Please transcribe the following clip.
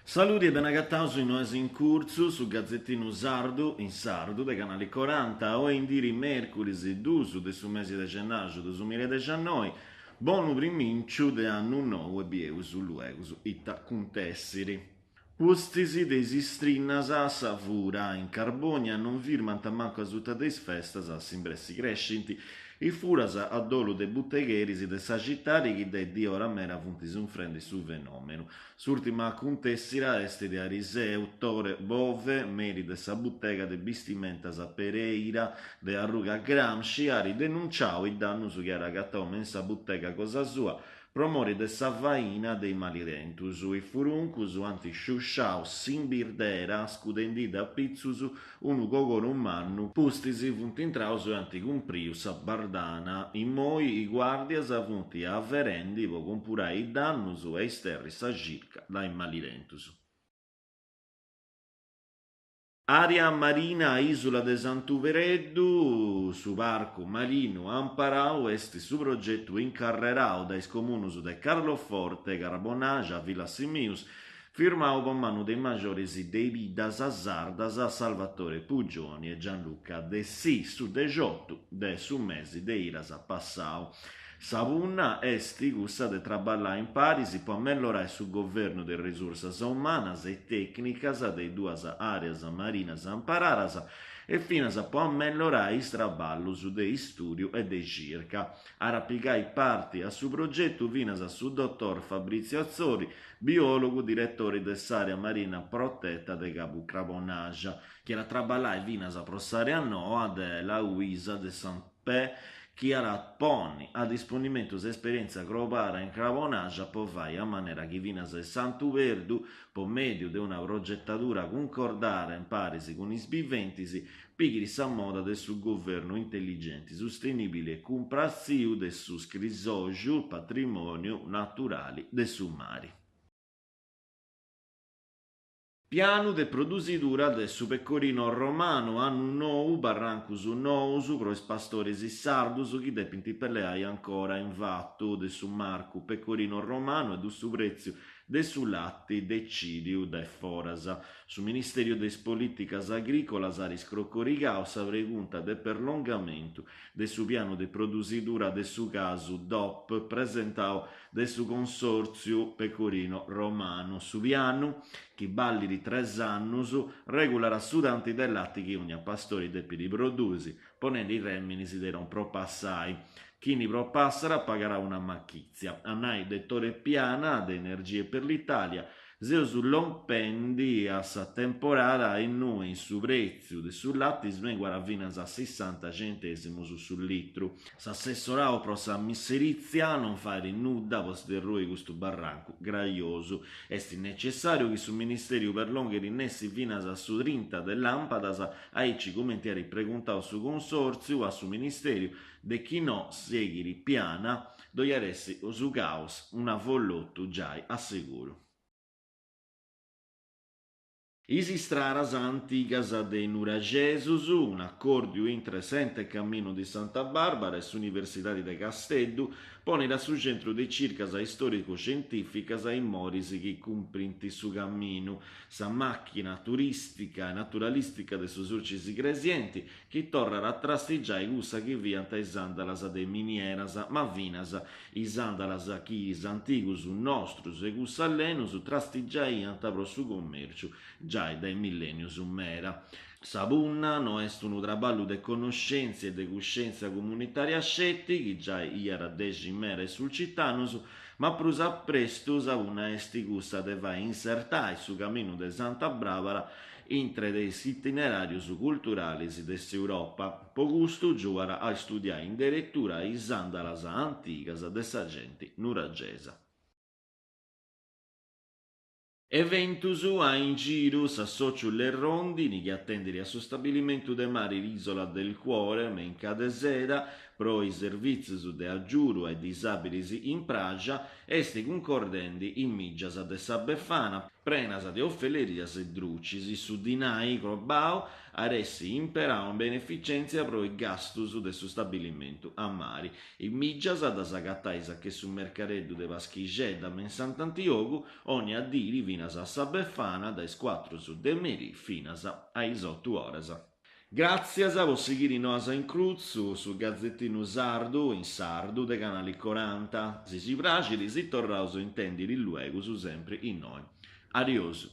Saludi e benagataus in Noas in Curtzu, su gazetinu sardu in sardu de Canali Coranta, oi in diri mèrcuris dus de su mesi de gennaxu dusumiladexannoi, bonu primìnciu de annu nou e bieus luegus ita cuntèssiri. Pustis de is istrinnas a sa fura in Carbònia non firmant mancu asuta de is festas, a s'imbressi crescint is furas a dolu de butegheris de sa citadi chi de diora meda funt sunfrendi su fenòmenu. S'ùrtima acuntèssida est de ariseu, Tore Bove, meri de sa butega de bistimentas Pereira de arruga Gramsci, at denunciau is dannus chi at agatau me in sa butega cosa sua Pro mori de sa faina de is malidentus, is furuncus ant sciusciau s'imbirdera scudendidda a pitzus unu cogoru mannu, pustis funt intraus e ant cumpriu sa bardana. Immoi is guardias funt averendi po compurai is dannus e isterri sa circa de is malidentus. Àrea marina Ìsula de Santu Predu, su parcu marinu amparau est su progetu incarrerau dae is comunus de Carloforte, Crabonaxa, Villasimius, firmau po manu de is majoris de is biddas sardas Salvatore Puggioni e Gianluca Dessì su dexiotu de su mesi de iras passau. Sa punna est cussa de traballai in paris po ammellorai su governu de is risursas umanas e tècnicas de is duas àreas marinas amparadas e finas po ammellorai is traballus de istùdiu e de circa. At a pigai parti a su progetu finas su dotor Fabrizio Atzori, biòlogu diretori de s'àrea marina proteta de Cabu Crabonaxa, chi at a traballai finas pro s'àrea noa de Lauisa de San Pè chi at a ponni a disponimentu s'esperièntzia crobara in Crabonaxa po fai a manera chi finas in Santu Perdu, po mèdiu de una progetadura cuncordada in paris cun is biventis, pighit sa moda de su guvernu intelligenti, sustenìbili e cumpratziu de su scrisoxu patrimòniu naturali de su mari. Pianu de produsidura de su pecorino romanu, annu nou, barrancus nous pro is pastoris sardus chi depint peleai ancora in fatu de su marcu pecorino romanu e de su prètziu de su lati decìdiu dae foras. Su Ministèriu de is Polìticas Agrìcolas at iscrocorigau sa pregunta de perlongamentu de su pianu de produsidura de su casu Dop presentau de su Consòrtziu Pecorino Romanu. Su pianu, chi ballit tres annus, regulat su tanti de lati chi ogna pastori depit produsi, ponendi rèminis de non propassai. Chini propassat pagat una machìtzia. A nai de Tore Piana, de Energie per l'Italia, Seus lompendi a sa temporada innui su prètziu de su lati smenguat finas a sissanta centèsimus su litru. S'assessorau pro sa misserìtzia non fait nudda po sderrui custu barrancu graiosu. Est necessàriu chi su Ministèriu perlonghet nessi finas a su trinta de làmpadas, aici cumenti at preguntau su Consòrtziu a su Ministèriu, de chi no, sighit Piana, ddoi at essi su caos, un'avolotu giai a seguru. Is istraras antigas de is nuraxesus, un'acòrdiu intre s'Ente Camminu di Santa Barbara e s'Universidadi de Casteddu, ponit a su centru de circas istòricu-scientìficas is moris chi cumprint su caminu, sa màchina turìstica e naturalìstica de su Surcis Igresienti, chi torrat a trastigiai cussa chi fiant is àndalas de minieras, ma finas is àndalas chi is antigus nostrus e cussus allenus trastigiaiant pro su comèrciu giai dae millènius meda. Sa punna no est unu traballu de connoschèntzia e de cuscèntzia comunitària sceti, chi giai iat a dexi meda a is sulcitanus, ma prus a prestu sa punna est cussa de fai insertai su caminu de Santa Bràbara intre de is itineràrius culturalis de s'Europa. Po custu giuat a istudiai in deretura is àndalas antigas de sa genti nuragesa. Eventus a in giru, s'assòciu Le Rondini chi atendit a su stabilimentu de mari L'Isola del Cuore me in Ca' de Seda pro is servìtzius de agiudu a is disàbilis in praja, est cuncordendi is mìgias de sa Befana. prenas de ofellerias e drucis. Su dinai crobau at essi imperau in beneficèntzia pro is gastus de su stabilimentu a mari. Is mìgias ddas agatais a che su mercareddu de Paschixedda me in Sant'Antiogu, ònnia diri finas a sa Befana, dae is cuatrus de merì finas a is otu oras. Gràtzias po sighiri Noas in Crutzu, su gazetinu sardu in sardu de Canali Coranta. Si si praxit, si torraus a intèndiri luegus sempri innoi. Adiosu.